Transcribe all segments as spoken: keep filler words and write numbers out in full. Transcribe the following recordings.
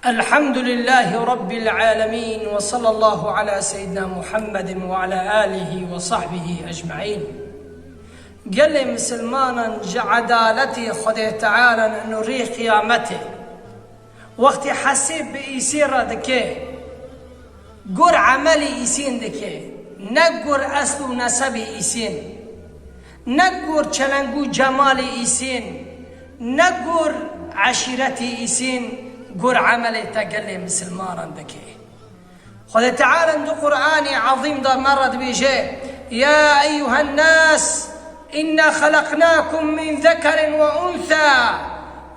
الحمد لله رب العالمين وصلى الله على سيدنا محمد وعلى آله وصحبه أجمعين. Gelê misilmanan ji edaletê Xwedê Teala û rê qiyametê, wextê hesêb bi îsê re dike, gur emelê îsên dike, ne gur esl û nesebê îsên, ne gur çeleng û cemalê îsên, ne gur eşîretê îsên, gur emelê te gelê misilmanan dike. Xwedê Teala di Qur'anê Ezîm de me re dibêje, يا أيها الناس إنا خلقناكم من ذكر وأنثى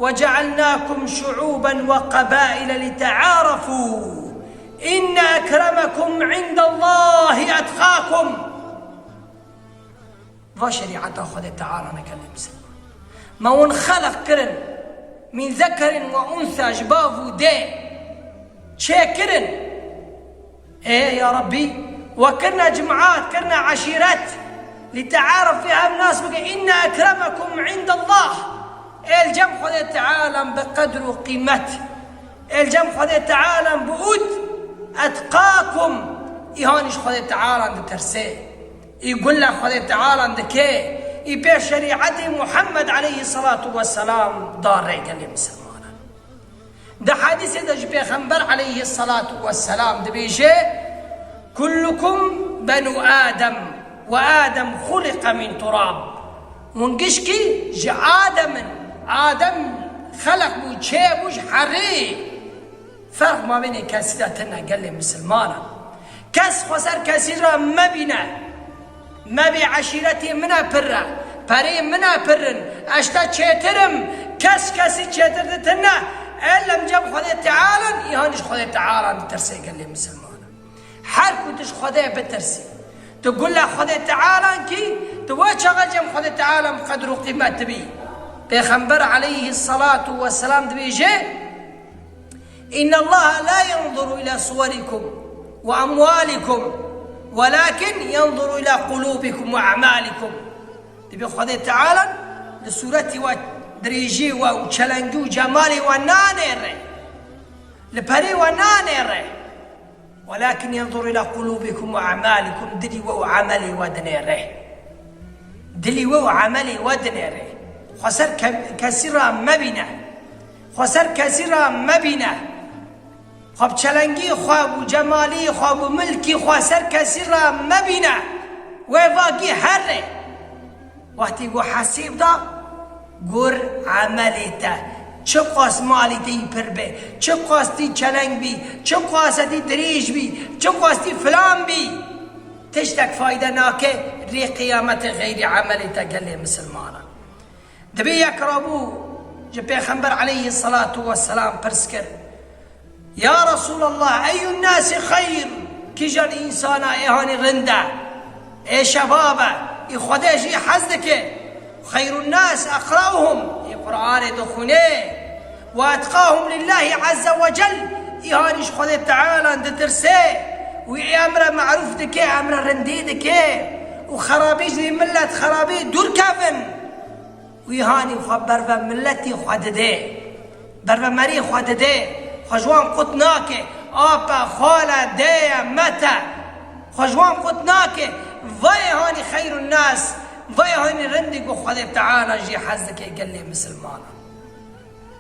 وجعلناكم شعوبا وقبائل لتعارفوا إن أكرمكم عند الله أتقاكم. Va şerîeta Xwedê Teala ne gelê misilman. Me hûn xeleq kirin, min zekerin we unsa, ji bav û dê çêkirin. Ê ya Rabbî, we kirine cimat, kirine eşîret. Li tearuf vê hev nas bike, inne ekremekum indallah. Ê li cem Xwedê Teala bi qedr û qîmet. Ê li cem Xwedê Teala bi ûd, etqakum. Îhan ji Xwedê Teala ditirsê. Î gula Xwedê Teala dike, î pê şerîetê Muhammed aleyhisselatu vesselam da rê gelê misilmanan. Di hedîsê de ji Pêxember aleyhisselatu vesselam dibêje, كلكم بنو آدم وآدم خلق من تراب. Hûn gişkî ji Adem in. Adem xelq bû, çêbû ji herê. Ferq mabênê kesî de tine gelê misilmanan. Kes xweser kesî re mebîne. Mebê eşîretê min e pirre, perê min e pirrin, ez te çêtir im, kes kesî çêtir di tine. Ellem cem Xwedê Tealan, îhan ji Xwedê Tealan ditirsê gelê misilmanan. Her ku tu ji Xwedê bitirsî, tu gula Xwedê Tealan kî, tu we çaxa cem Xwedê Tealan bi qedr û qîmet dibî. Pêxember aleyhisselatu vesselam dibêje, إن الله لا ينظر إلى صوركم وأموالكم ولكن ينظر إلى قلوبكم وأعمالكم. Dibê Xwedê Teala li sûretî we, dirêjî we û çelengî û cemalê we nanêre. Li perê we nanêre. ولكن ينظر إلى قلوبكم وأعمالكم. Dilî we û emelê we dinêre. Dilî we û emelê we dinêre. Xweser ke-, kesî re mebîne. Xweser kesî re mebîne. Xwe bi çelengî xwe, bi cemalî xwe, bi milkî xwe ser kesî re mebîne. Wê vagî herre. Wextî ku hesîb da, gur emelê te. Çi qas malî te yî pir be, çi qas tî çeleng bî, çi qas tî dirêj bî, çi qas tî filan bî. Tiştek fayde nake, rê qiyametê xeyrî emelê te gelê misilmanan. Dibê yek rabû ji Pêxember aleyhisselatu vesselam pirs kir, Ya Resulallah, eyyun nasi xeyr, kîjan însana êhanî rind e, ê şebab e, î Xwedê jî hez dike. Xeyrun nas eqrauhum, î Qur'anê dixwîne. Ve etqahum lillahi azze ve cel, îhanî ji Xwedê Teala ditirse. Wî ê emre merûf dike, emre rindî dike. Û xerabî ji millet xerabî dûr kevin. Wî hanî xwe berve miletî xwe dide, berve merî xwe dide, xwe ji wan qut nake, ape, xwale, deye, mete, xwe ji wan qut nake. Vayê hanî xeyrun nas, vayê hanî rindî ku Xwedê Teala jî hez dike gelê misilmanan.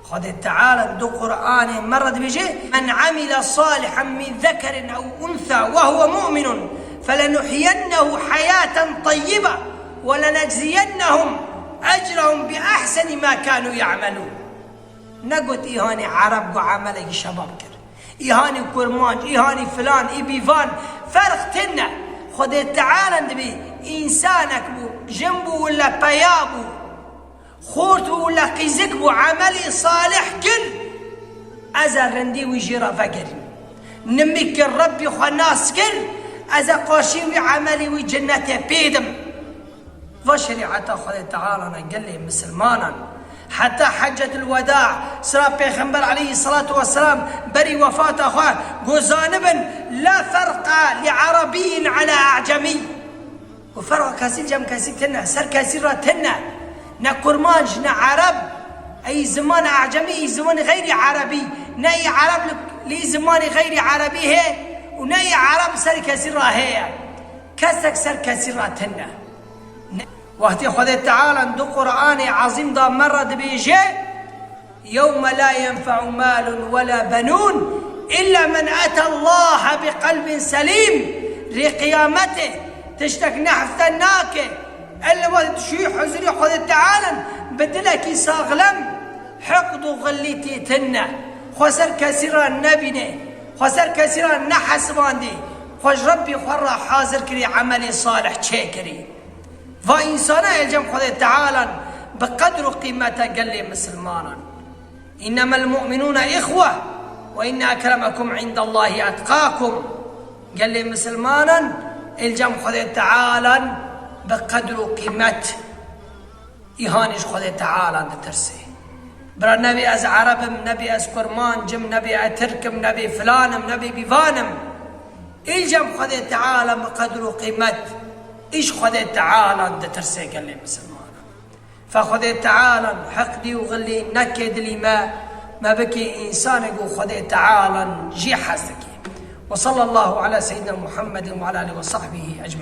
Xwedê Teala di Qur'anê me re dibêje, "Men amile salihan min zekerin ew unsa ve huve mu'minun, felenuhyiyennehu hayaten tayyibe, ve lenecziyennehum ecrehum bi ahseni ma kanu ya'melun." Negot îhanî Ereb ku emelekî şebab kir. Îhanî kurmanc, îhanî filan, î bîvan, ferq tune. Xwedê Teala dibê, însanek bû, jin bû, wille peya bû. Xort û wile qîzik bû, emelî salih kir, ez e rindî wî jê re vegerîm. Nimîk kir, Rebbî xwe nas kir, ez e qarşî wî emelî wî cinnetê pê dim. Va şerîeta Xwedê Teala ne gelê misilmanan. Heta Heccetul Weda, sira Pêxember aleyhisselatu vesselam berî wefata xwe got, zanibin, la ferqa li Arabiyyin ala A'cemî. Û ferqa kesî cem kesî tune, ser kesî re tune. Ne kurmanc, ne ereb, ey ziman ecemî, ey ziman xeyrî erebî, Ne î Ereb li, li zimanê xeyrî Erebî hê û ne î Ereb ser kesî ra heye. Kesek ser kesî ra tine. Ne, wextê Xwedê Teala di Qur'anê Ezîm da me re dibêje, "Yewme la yenfe'u malun we la benun illa men etallaha bi qelbin selîm." Rê qiyametê tiştek nehf te nake. Ella wextê tu şûyî huzurî Xwedê Teala bi dilekî saxlem, hiqd û xillî tê tine. Xwe ser kesî re nebîne. Xwe ser kesî re nehesibandî. Xwe ji Rebbî xwe re hazir kirî, emelê salih çêkirî. Va însana ê li cem Xwedê Tealan bi qedr û qîmete gelê misilmanan. "Innemel mu'minûne îxwe ve inne ekremekum indallahi etqakum." Gelê misilmanan ê li cem Xwedê Tealan bi qedr û qîmet. Îhanî ji Xwedê Teala ditirsê. Bira, nebê ez Ereb im, nebê ez Kurmanc im, nebê ez Tirk im, nebê filan im, nebê bîvan im. Î cem Xwedê Teala bi qedr û qîmet, î ji Xwedê Teala ditirsê gelê misilmanan. Fe Xwedê Teala heqdî û xilî neke dilî me, me bike însanê ku Xwedê Teala jî hez dike. Ve sallallahu ala seyyidina Muhammedin ve ala alihi ve sahbihi ecmaîn.